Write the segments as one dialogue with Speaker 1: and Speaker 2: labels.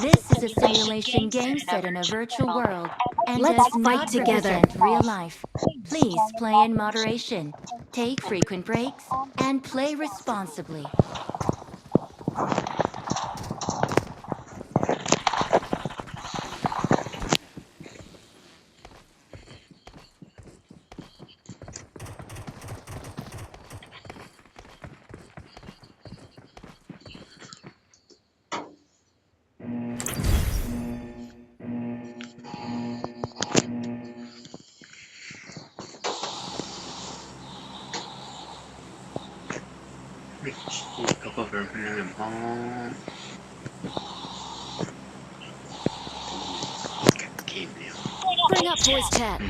Speaker 1: This is a simulation game set in a virtual world and
Speaker 2: Let's
Speaker 1: does
Speaker 2: fight
Speaker 1: not
Speaker 2: together.
Speaker 1: represent real life. Please play in moderation, take frequent breaks, and play responsibly.
Speaker 3: Ka cover hman ang em aw. Kan game leh ang.
Speaker 2: Bring up voice chat.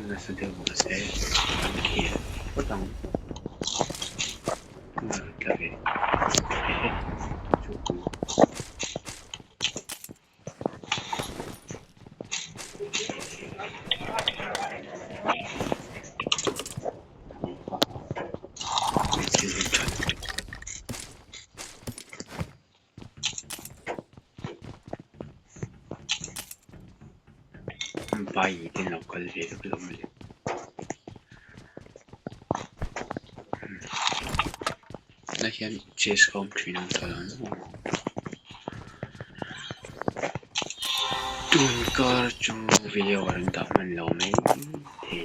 Speaker 3: Nasa deuh mahse an khel phawt ang tla ve hehe chu. Vai te an lo kal ve vek lo mawle tunah hian chess a awm thin ang tawh ang maw tun kar chu video a rawn dah hman lo mai thei.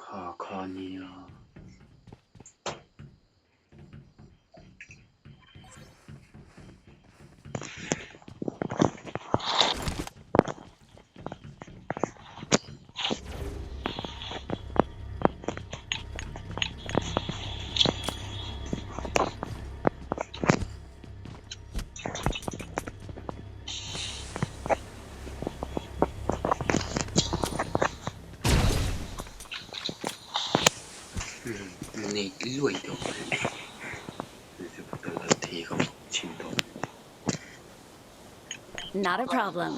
Speaker 3: Kha kha nia. Nei luai tawh
Speaker 2: Not a problem.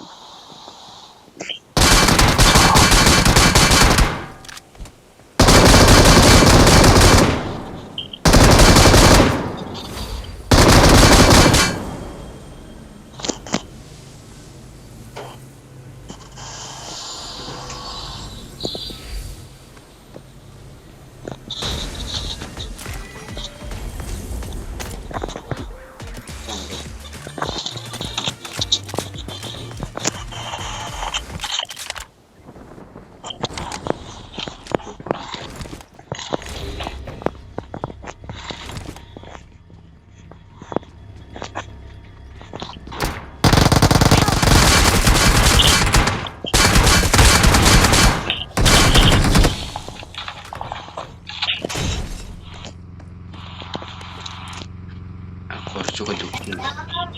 Speaker 3: A kawr chu ka duh hmel.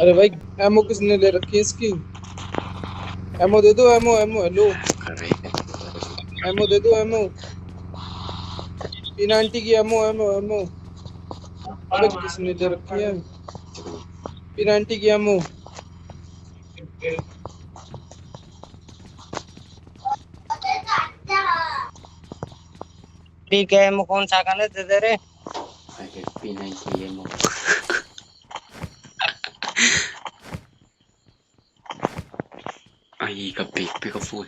Speaker 4: अरे भाई ammo किसने ले रखी है इसकी ammo दे दो ammo ammo hello
Speaker 3: Ka rei vek.
Speaker 4: Ammo दे दो ammo P ninety की ammo ammo ammo अबे किसने ले रखी है पी नाइनटी की एमओ
Speaker 5: ठीक है एमओ कौन सा खाने दे दे रे
Speaker 3: I have P90 ammo. Ai ka bag pek a full.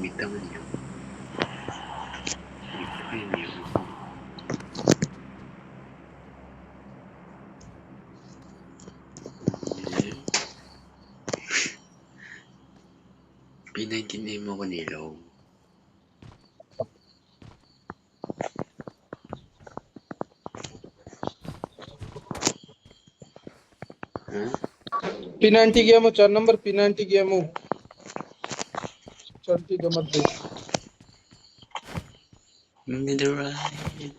Speaker 3: Midang a ni ang. Midang a ni ang. P19 emaw ka nei lo.
Speaker 4: P90 की ammo 4 number P90 की ammo चल ठीक है मत दे
Speaker 3: Middle right.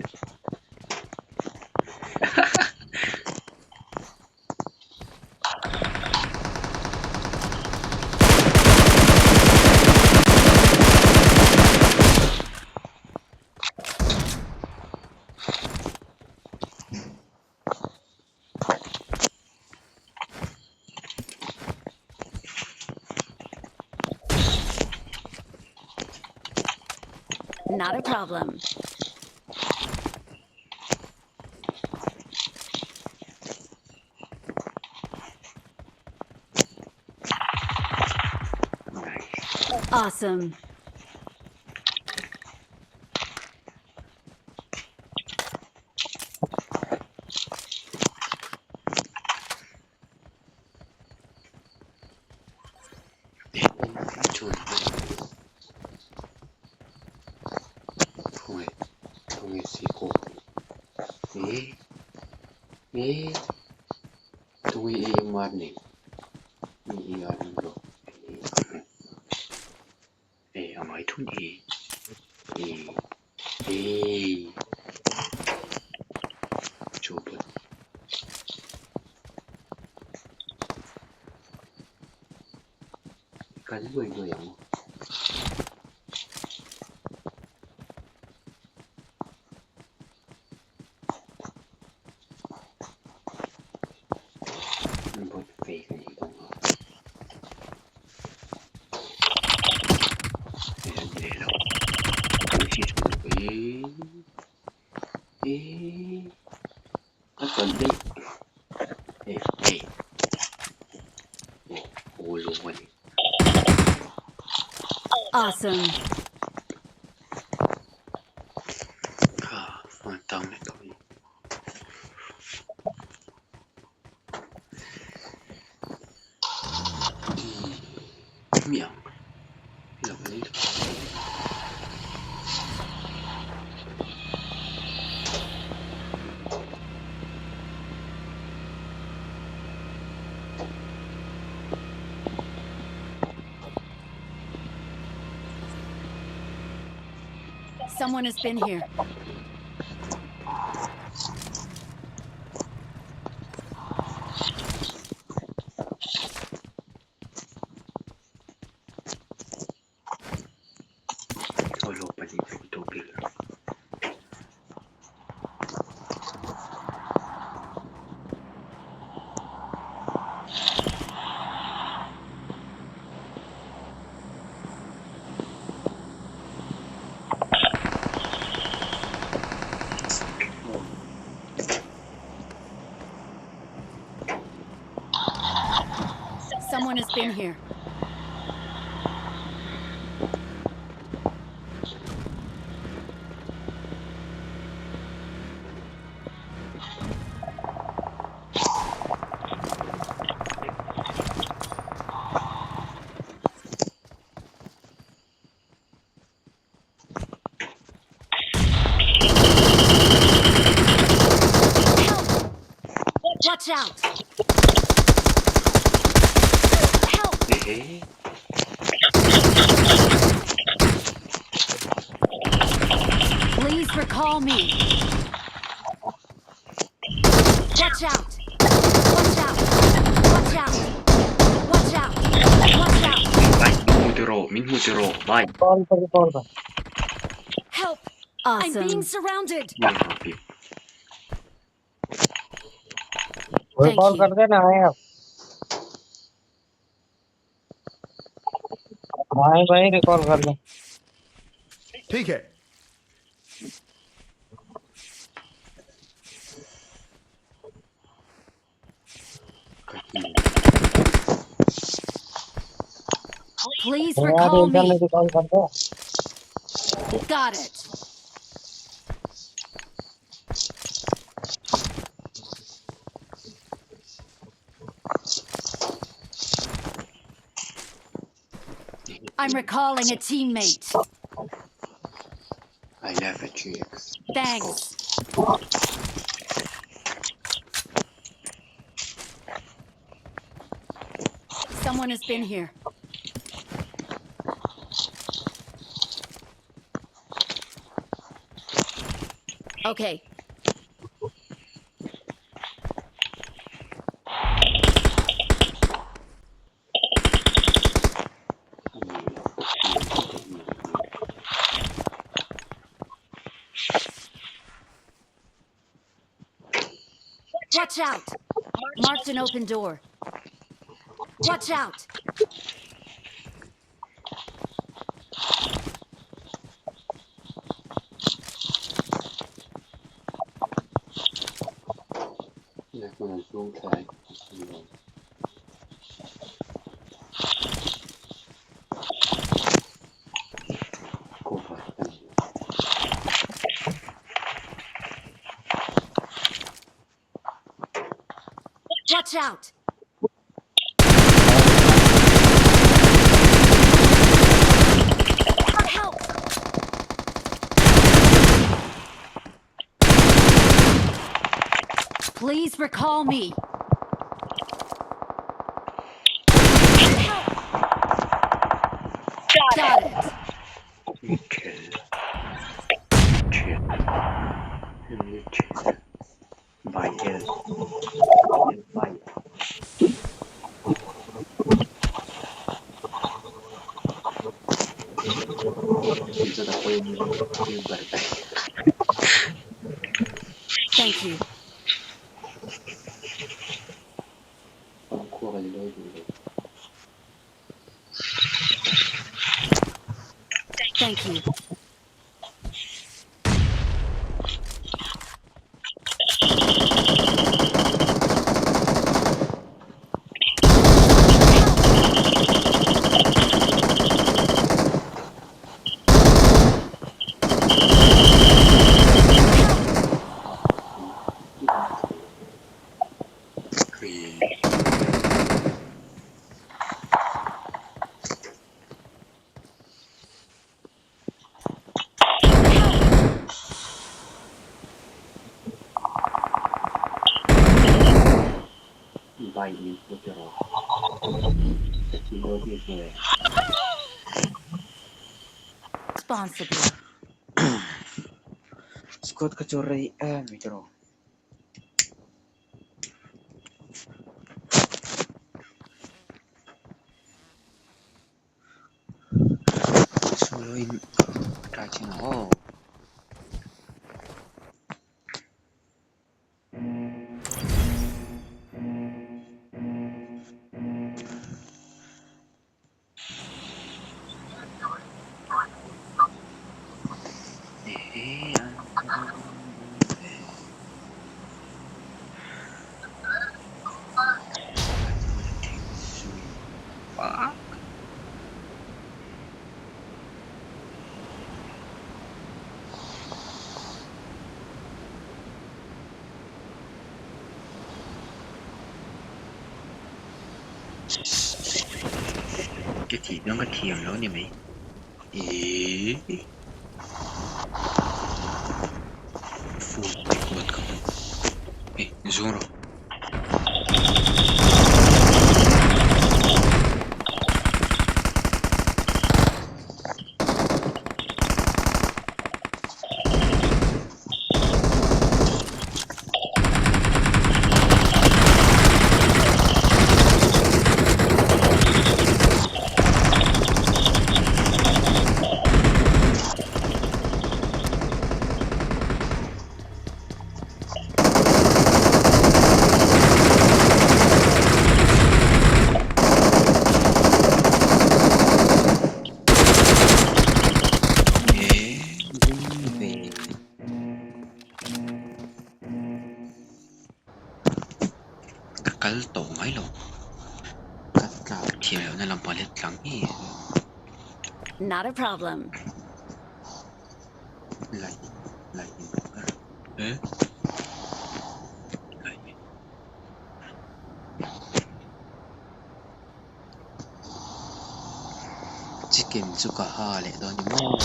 Speaker 1: Not a problem.
Speaker 3: Nice.
Speaker 1: Awesome.
Speaker 3: Chuan khawngaih khawngaih si kawp eh eh tunge AMR nei mi AR an rawh eh a ngai thun e eh eh chu pawh kal luai luai ang u. Bot fake a nih dawn a. Hei a ni leh lo. Eh a tawlh daih. Eh eh aw aw lung a ni.
Speaker 1: Awesome.
Speaker 3: Kha a tang leh tawh a ni. Miang lo lei lo.
Speaker 1: Someone has been here. Someone has been here. Help! Watch out! Help!
Speaker 3: Eh eh.
Speaker 1: Please recall me. Watch out! Watch out! Watch out! Watch out! Watch out!
Speaker 3: Vai, min hmu ti rawh, min hmu ti rawh, vai.
Speaker 5: Call पर call पर
Speaker 1: Help! I'm being surrounded.
Speaker 3: Nge happy.
Speaker 1: Thank
Speaker 5: call
Speaker 1: you.
Speaker 5: कर देना आए आप भाई भाई recall कर दो
Speaker 2: ठीक है
Speaker 3: Ka hmu.
Speaker 1: Please
Speaker 5: यार
Speaker 1: recall
Speaker 5: एकदम
Speaker 1: me.
Speaker 5: Recall कर दो।
Speaker 1: Got it. I'm recalling a teammate.
Speaker 3: I love a GX.
Speaker 1: Thanks. Someone has been here. Okay. Watch out! Marked an open door. Watch out! Watch out! Help! Please recall me. Help! Got it.
Speaker 3: Mitchell. Mitchell. Mitchell. By L. By तुमचं दाखव बरं.
Speaker 1: Thank you. Thank you. Responsibly.
Speaker 3: Squad ka chu rei em mai tawh. Solo in try chin aw. Fuck. Cái chị nó có thiềm nữa nè mày. Ê. Full bật không. Ê, xuống rồi.
Speaker 1: Not a problem.
Speaker 3: Eh? Chicken chu ka ha leh dawn ni maw?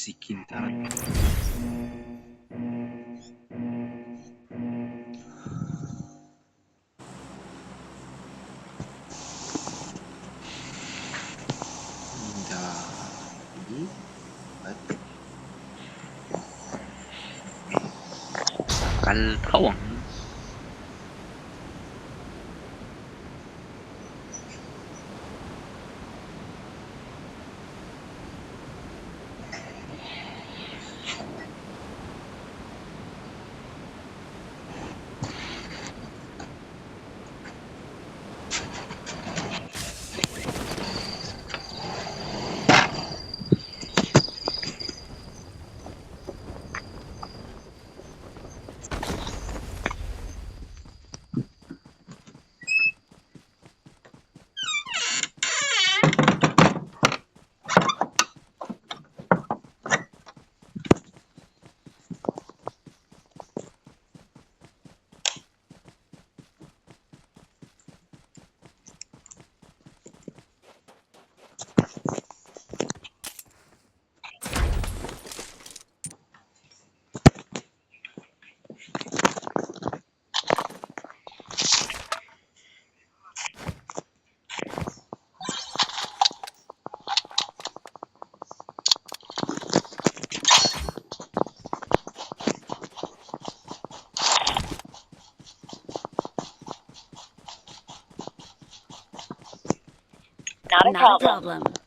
Speaker 3: Sikin tan. Kal tho ang.
Speaker 1: Not a problem.